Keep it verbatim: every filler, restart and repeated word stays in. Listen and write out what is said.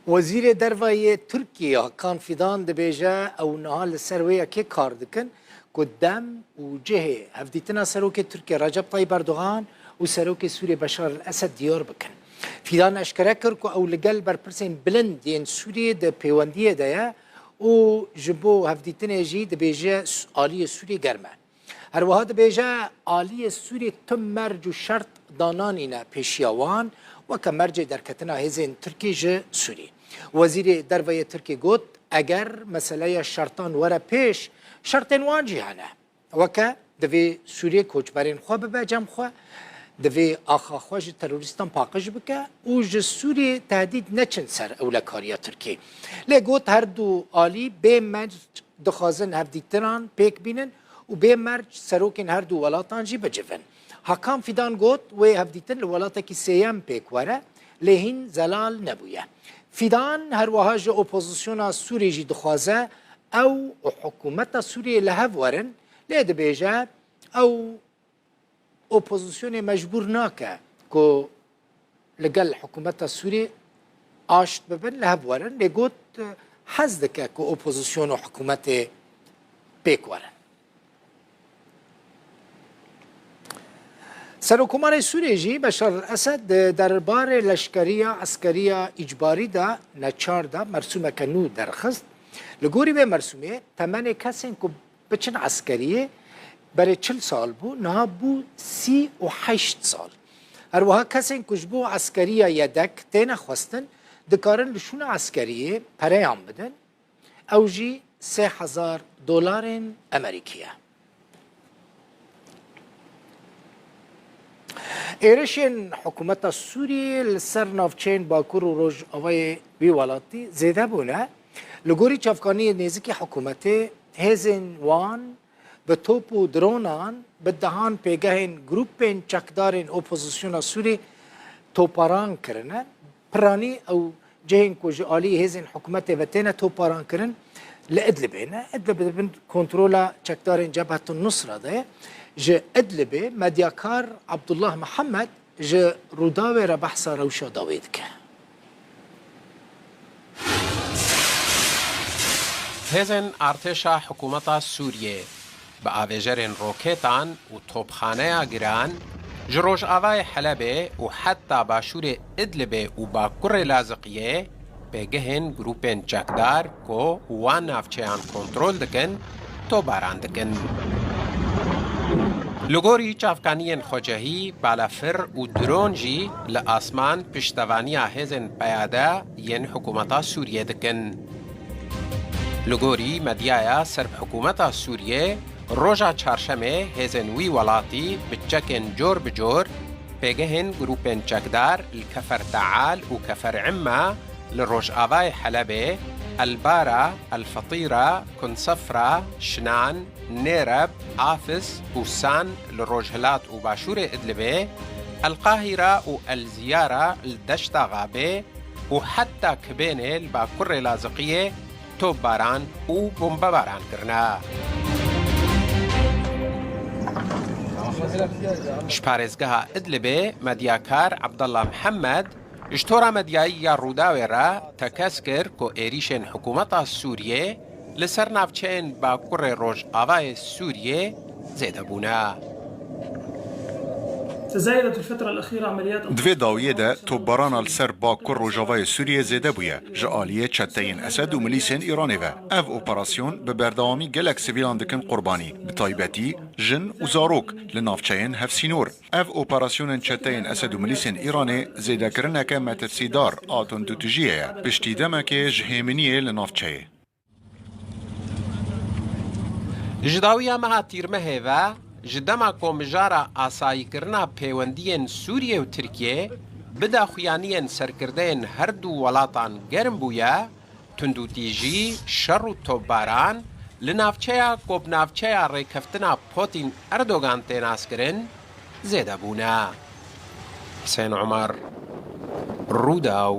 Wezîrê Derve yê Tirkiyê Hakan Fidan dibêje, ew niha li ser wê yekê kar dikin ku dem û cihê hevdîtina Serokê Tirkiyê Recep Tayyip Erdogan û Serokê Sûriyê Beşar el Esed diyar bikin. Fidan eşkere kir ku ew li gel berpirsên bilind yên Sûriyê di pêwendiyê de ye û ji bo hevdîtinê jî dibêje aliyê Sûriyê germ e. Her wiha dibêje, aliyê Sûrî tim merc û şert dananîne pêşiya wan, weke mercê derketina hêzên Tirkî ji Sûrî. Wezîrê Derve yê Tirkî got, eger meseleya şertan were pêş, şertên wan jî hene. Weke divê Sûriyê koçberên xwe bibe cem xwe, divê axa xwe ji terorîstan paqij bike û ji Sûriyê tehdîd neçin ser ewlekariya Tirkî. Lê got, her du alî bê merc dixwazin hevdîtinan pêk bînin û bê merc serokên her du welatan jî bicivin. Hakan Fidan got, wê hevdîtin li welatekî sêyem pêk were, lê hîn zelal nebûye. Fidan her wiha ji opozisyona Sûrî jî dixwaze ew û hikûmeta Sûriyê li hev werin, lê dibêje, ew opozisyonê mecbûr nake ku li gel hikûmeta Sûrî aşt bibin, li hev werin. Lê got, hez dike ku opozisyon û hikûmetê pêk werin. Serokkomarê Sûriyê jî Beşar el Esed di derbarê leşkeriya eskeriya îcbarî de neçar de mersûmeke nû derxist. Li gorî vê mersûmê temenê kesên ku biçin eskeriyê berê çil sal bû, niha bû sî û heşt sal. Her wiha kesên ku ji bo eskeriya yedek têne xwestin, dikarin li şûna eskeriyê pereyan bidin. Ew jî sê hezar dolarên Amerîkî ye. Êrişên hikûmeta Sûriyê li ser navçeyên Bakur û Rojavayê wî welatî zêde bûne. Li gorî çavkaniyên nêzikî hikûmetê, hêzên wan bi top û dronan bi dehan pêgehên grûpên çekdarên opozisyona Sûrî toparan kirine. Piranî ew cihên ku ji alî hêzên hikûmetê ve têne toparan kirin, li Idlibê ne. Idlib di bin kontrola çekdarên Cebhetun Nusra de ye. Ji Idlibê medyakar Abdullah Mihemed ji Rûdawê re behsa rewşa dawê dike. Hêzên artêşa hikûmeta Sûriyê bi avêjerên roketan û topxaneya giran ji rojavayê Helebê û heta başûrê Idlibê û bakurê Laziqiyê pêgehên grûpên çekdar ku wan navçeyan kontrol dikin, topbaran dikin. Li gorî çavkaniyên xwecehî, balafir û dron jî li asman piştevaniya hêzên peyade yên hikûmeta Sûriyê dikin. Li gorî medyaya ser bi hikûmeta Sûriyê, roja çarşemê hêzên wî welatî bi çekên cor bi cor pêgehên grûpên çekdar li Kefer Teal û Kefer Imma li rojavayê Helebê, El Bara, El Fetîra, Kunsefra, Şinan, Nêreb, Afis û San li rojhilat û başûrê Idlibê, El Qahîra û El Ziyara li Deşta Xabê û heta Kibênê li bakurê Laziqiyê topbaran û bombebaran kirine. Ji parêzgeha Idlibê medyakar Abdallah Mihemed ji tora medyayî ya Rûdawê re tekez kir ku êrîşên hikûmeta Sûriyê li ser navçeyên bakurê rojavayê Sûriyê zêde bûne. تزايدت الفترة الأخيرة عمليات Di vê dawiyê de topbarana li ser bakur rojavayê Sûriyê zêde bûye ji aliyê çeteyên Esed û milîsên Îranê ve. Ev operasyon bi berdewamî gelek sivîlan dikin qurbanî, bi taybetî jin û zarok li navçeyên hevsînor. Ev operasyonên çeteyên Esed û milîsên Îranê zêdekirineke metirsîdar a tundûtijiyê ye, piştî demekê ji hêminiyê li navçeyê. Ji dawiya meha Tîrmehê ve, ji dema ku mijara asayîkirina pêwendiyên Sûriyê û Tirkiyê bi daxuyaniyên serkirdeyên her du welatan germ bûye, tundûtîjî, şer û topbaran li navçeya ku bi navçeya rêkeftina Putin-Erdogan tê naskirin, zêde bûne. Husên Omer, Rûdaw.